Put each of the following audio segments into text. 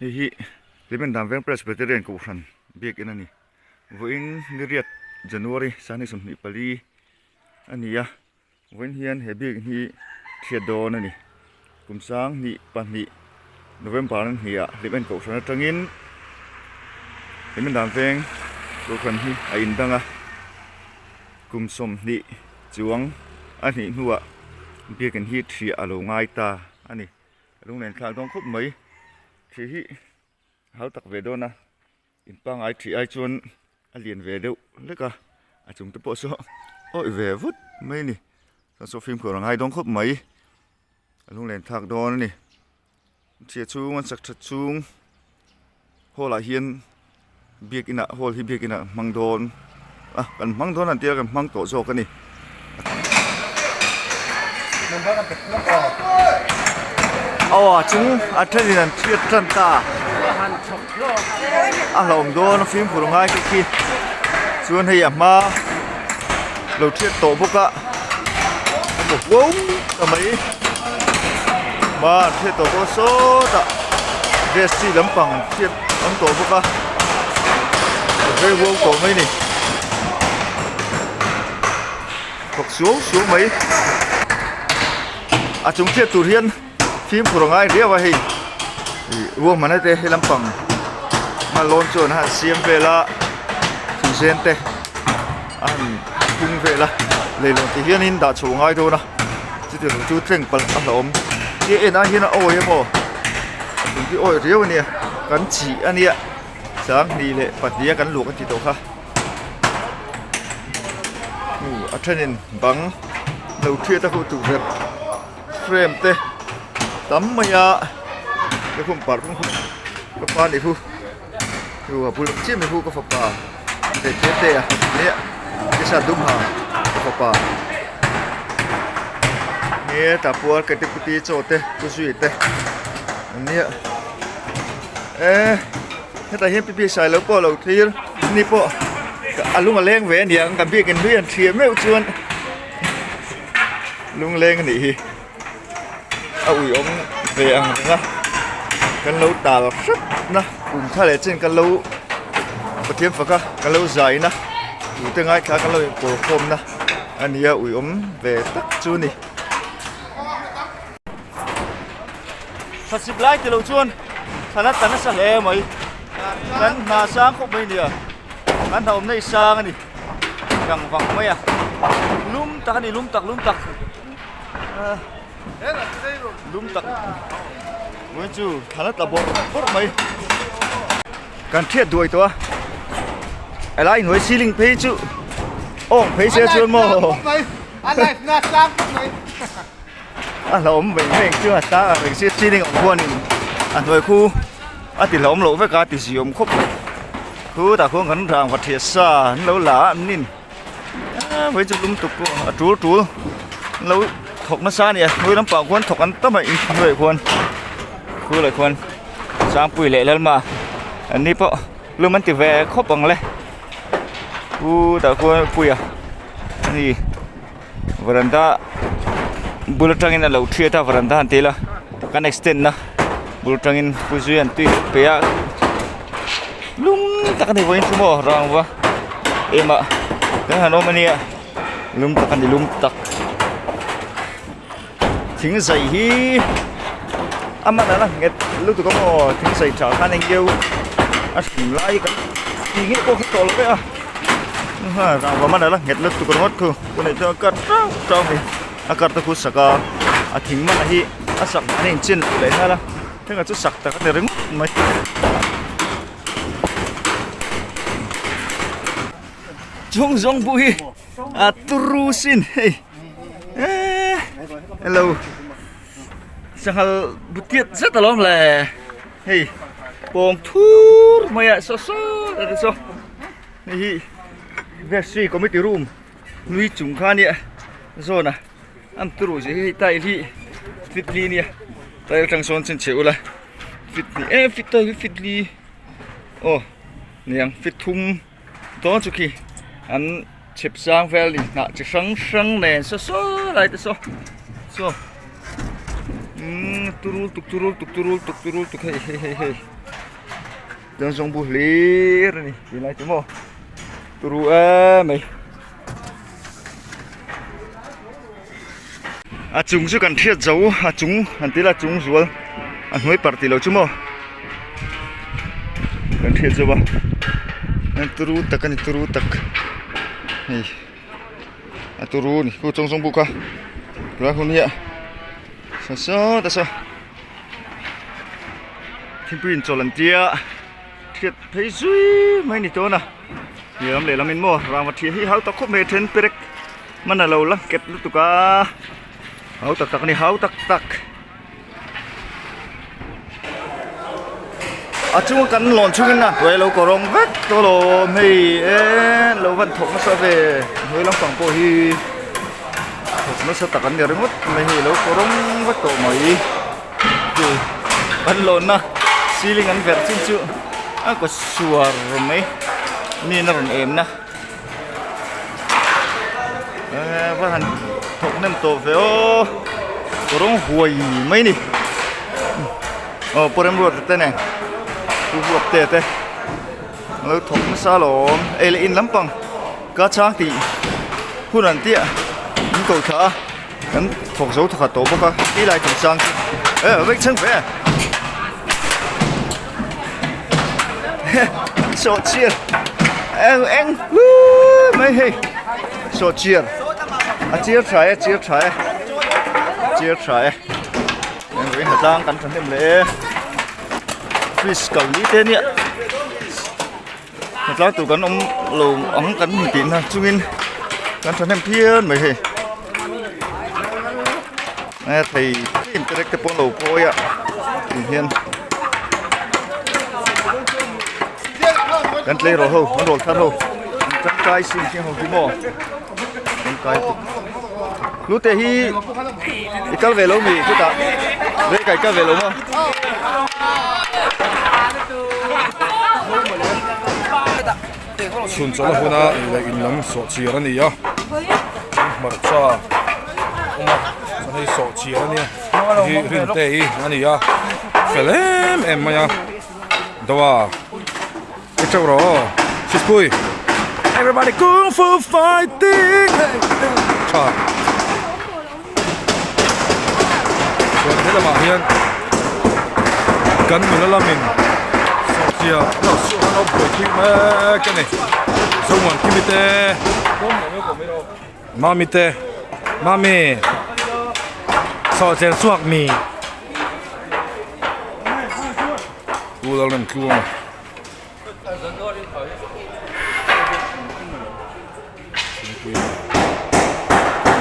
Hei hi Hlimen Veng Presbyterian Kohhran biakin a ni. Vawiin niriat January sangni 24 a ni a, vawiin hian he biakin hi thiat dawn a ni. Kum 2002 November a hnih ah Hlimen Kohhran atangin Hlimen Dan Veng Kohhran hi a indang a, kum 20 chuang a hnih hnuah biakin hi thiah a lo ngai ta a ni. A lunglen thlak dawn khawp mai. Thih hi a hau tak ve dawn a, in pangngai thih ai chuan a lian ve deuh hlek a, a chung te pawh saw awih ve vut mai a ni. Chuan saw fimkhur a ngai dawn khawp mai, a lunglen thlak dawn a ni. Thih chhung an sak that chhung hall ah hian biakin ah hall hi biakin ah hmang dawn a kan hmang dawn an tia kan hmang tawh zawk a ni. Aw a chung a thenin an chhiat tan ta a hlauhawm dawn a fimkhur ngai te khi chuan hei a hma lo chhiat tawh bawk a a maw huau ta mai hma an chhiat tawh bawk a sawtah gas chi lampang chhiat awm tawh bawk a a vei huau tawh mai a ni thawk suau suau mai a chung chhiat tur hian fimkhur a ngai riau a hei ih ruahmanna te he lampang hma lawn chuan a han siam vel a thingsen te a han phung vel a leihlawn ti hianin dah chhoh a ngai dawn a chutiang chu tleng palh a hlauhawm khi en ah hian a awi emaw chung khi awi riau ania kan chih ania 2002 a kan luak a ti tawh kha a thenin bang lo thiat a huh tukverh frame te tam mai a lukhum par kawng khu ka pa nih khu chu a bul chiah mai khu ka fapa ve te te a nia t-shirt dum ha ka fapa hetah puar ka deputy chaw te pu zui te an nia e hetah hian pi pi sailo pawh a lo thlir ni pawh a lung a leng ve aniang kan biakin hlui an thlir meuh chuan. Lungleng a nih hi a uiawm ve ang reng a kan lo tal hrep na kum kha leh chin kan lo Pathian fak a kan lo zai na tute ngaithla kan lo inkawl khawm na a nia uiawm ve tak chu a ni. Thlasip lai tilo chuan thlan a tla nasa hle mai kan hna sang khawp mai nia kan hna awmna hi sang a ni gang vang mai a lum tak a ni lum tak lum tak lum tak vawiin chu thlan a tla bawrh bawrh mai kan hriat duai tawh a helai hnuai ceiling phei chu awng phei se chuan maw. A hlauhawm veng veng chu a sang ang reng si ceiling awm khuanin a hnuai khu a ti hlauhawm loh vek a ti ziawm khawp mai khutah khuan kan rangva thiah sa an lo la a an nin aaa vawi chu lum tuk pawh a tul tul an lo thawk nasa a ni a hnuai lampang khuan thawk an tam a inhnuaiah khuan khulaiah khuan Sangpuii leh Lalma an ni pawh lum an ti ve khawp ang le khutah khuan Puia a ni. Varanda bul atangin a lo thiat a varanda han ti ila kan extend na bul atangin pu zui an tui pe a lum tak a ni vawiin chu maw rangva emah kan han awm ania lum tak a ni lum tak thing zai hi a man a la nghet lutuk a maw thing zai tha khan eng deuh a hrim lai kan tih ngei pawh kha tawh lo vek a rangva man a la nghet lutuk ringawt thu tunah chuan a kar teuh teuh a ni a kar te khu sak a a thing man hi a sak dan a inchen leh nghal a hengah chu sak tak a ni ringawt mai. Chung zawng pawh hi a turu sin hei eee hello sanghal bu tiat zet alawm le hei pawng thur mai a saw saw te saw hei hi vestry committee room nui chung kha ania zawn a an turu zia hi hei tile hi fit li ania tile atang sawn chhinchhiah ula fit hnih em fit tile hi fit li aw niang fit thum. Dawn chu khi an chhip sang vel ni hnah chi hrang hrang nen saw saw lai te saw saw umm turul tuk turul tuk turul tuk turul tuk hei hei hei hei. Chawngzawng bu hlir a ni tunlai chu maw turu em mai. A chung chu kan hriat zo a chung han ti ila a chung zual a hnuai parh tih loh chu maw kan hriat zo a turu tak a ni turu tak hei a turu a ni khu chawngzawng bu kha tunlai hun hi a saw sawt a saw. Thingpui inchawlh an tia hriat phei zui mai ni tawn a lehlam lehlam in maw rangva thiah hi hau tak khawp mai a then perek hman a lo la nghet lutuk a hau tak tak a ni hau tak tak a chunga kan lawn chhungin a hnuai a lo kawrawng vek tawh alawm hei e lo van thawk nasa ve hnuai lampang pawh hi. Thawk nasa tak an ni ringawt mai hei lo kawrawng vek tawh mai chu an lawnna ceiling an verh chin chu a kaw suar mai mi in a rawn em na eee va han thawk hnem tawh ve aw kawrawng huai mai a ni aw pawh remruat te nen pu huap te te a lo thawk nasa alawm ei leh in lampang. Ka chang tih hun an tia min ko thla a kan thawk zo thawkhat tawh bawk a ti lai chung chang chu e vek chhang ve sawh chiar eng eng hlui mai hei sawh chiar a chiar tha e chiar tha e chiar tha e eng vei hnatlang kan thahnem leh e fish kal ni te nia. Hnatlai tur kan awm lo ang kan hmu tihna chungin kan thahnem phian mai hei e thei tlem te rek te pawh an lo pawi a tih hian kan tleirawl ho an rawl thar ho an tangkai sin hi ho hi maw tangkai tuk hlute hi i kal ve lo mi chutah rei kai kal ve lo maw. Chhun chawlh huna ei leh in lam sawh chiar a ni a, hmarcha a awm a, chuan hei sawh chiar a nia, hei hi Rinte hi a ni a, fel em em mai a, Doa i teuh rawh aw, Sispui Everybody kung fu fighting tha. Chuan helamah hian kan nula lamin sawhchia an lo suah an lo buaipui mek a ni. Zomuan Kimi te Mami te Mami sawhchel chhuak mi U Lalremtluanga. Thingpui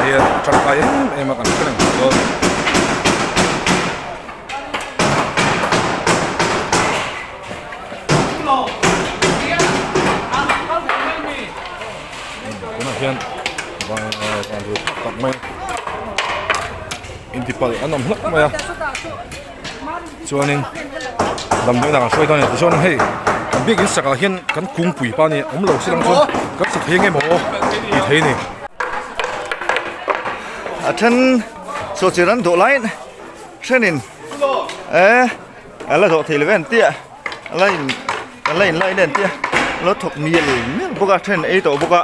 hian a tangkai em em a kan hre reng thei dawn. Tunah hian van van rui tak mai intipalh an awm hlauh mai a. Chuanin damdawi inah kan hruai dawn a ni tichuan hei kan biakin sakah hian kan kungpui pa nia awm lo silang chuan kan sa thei ang emaw tih thei a ni. A then saw chi ran dawh laiin thenin eh a la dawh thei lo ve an tia a la in a la in line an tia a lo thawk mial mial bawk a then ei tawh bawk a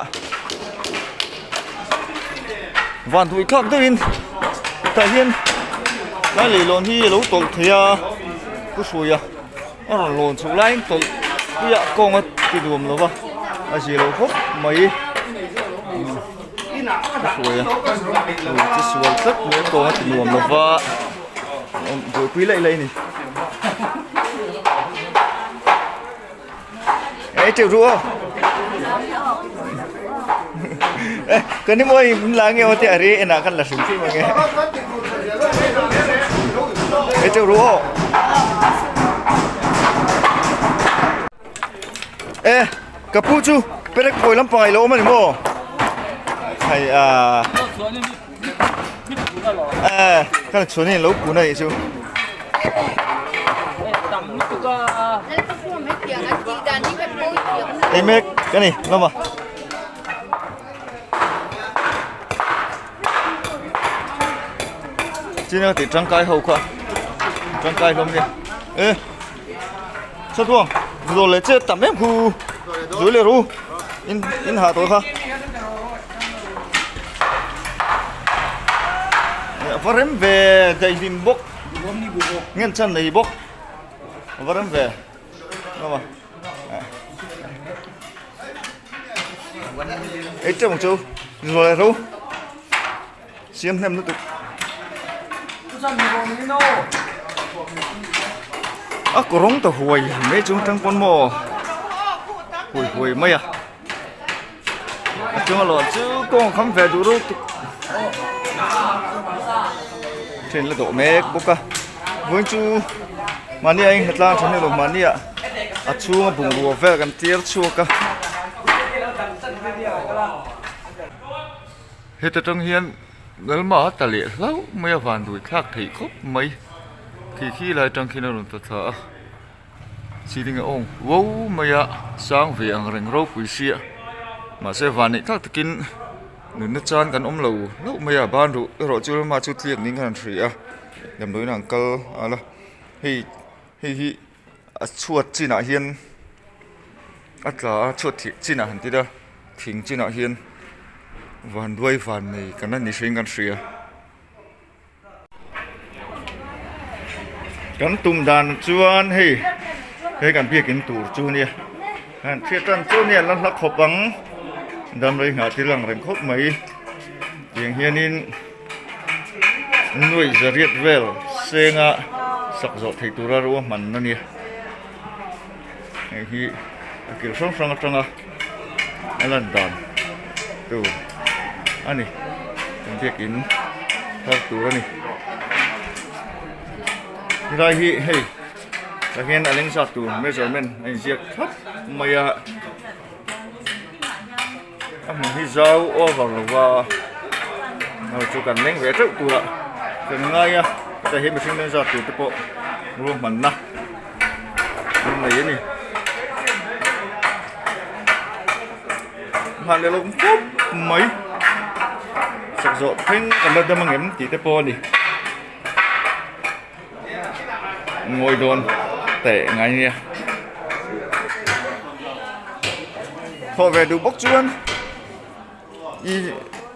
van duh thlak deuhin tah hian lai leihlawn hi a lo tawlh thei a pu hruaia a rawn lawn chhoh laiin tawlh puiah kawng a ti nuam lo va a zia lo khawp mai pu hruaia chu sual tlat mai a kawng a ti nuam lo va buaipui laih laih a ni. Ei teuh ru aw. Eh, kan ni moi min la nge ote are ena kan la hrim hrim ange. Ei teuh ru aw. Eh, ka pu chu perek pawi lampang ai lo awm ani maw? Hai a. Eh, kan chuanin lo pun a nih chu. Ei mek ka ni lawma. China tih tangkai ho kha tangkai hlawm nia. Eh, sa tuang. Zawl leh che tam em khu zui leh ru in in hah tawh kha va rem ve daihlim bawk ngen chan nei bawk va rem ve ei teuh ang chu zawl leh ru siam hnem lutuk a kawrawng ta huai mai chung tang pawn maw huai huai mai a a chunga lawh chu kawng kham ve duh reuh tuk train la dawh mek bawk a vawiin chu mahni a innghat tlang tha hmel mahni ah a chhunga bungrua vel kan tir chhuak a. Heta tang hian Lalma a ta leh hlauh mai a van duai thlak theih khawp mai khi khi lai tang khian a rawn ta thla a ceiling a awng huau mai a sang ve ang reng ropui sia mahse van neih thlak takin nunna chan kan awm lo hlauh mai a ban ruh erawh chu Lalma chu tliak niin khan an hria a damdawiin ah an kal a hei hei hi. A chhuat chinah hian a tla a chhuat thih chinah han ti ila thing chinah hian vanduai van nei kan la ni hrein kan hria. Kan tum dan chuan hei he kan biakin tur chu ania han hriat tan chu ania la hla khawp ang damrei nghah thil ang reng khawp mai tiang hianin. Nuaih zariat vel senga sak zawh theih tura ruahman a ni. Hei hi a kil hrang hrang atanga a lan dan tur a ni. Kan biakin thar tur a ni. Helai hi hei tah hian a leng zat tur measurement a inziak thlap mai a. A hmun hi zau over lo va hei chu kan leng ve teuh tur a kan ngai a heta hi mihring leng zat tur te pawh ruahmanna an nei a ni hman leh lo khawp mai sak zawh thleng kan la dam angem tih te pawh a ni ngawi dawn teh ngai nia thawh ve duh bawk chuan i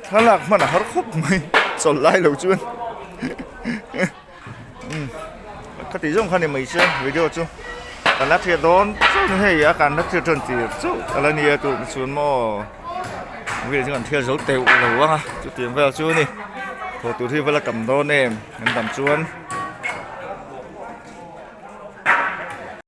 thlalak hman a har khawp mai chawlh lai lo chuan umm ka tih zawng kha ni mai se video chu kan la thlir dawn chuan hei a kan la thlir tan tir chauh a la nia tun chuan maw video chu kan thlir zo teuh lo ang a chutiang vel chu a ni thawh tur hi va la tam dawn em. An dam chuan.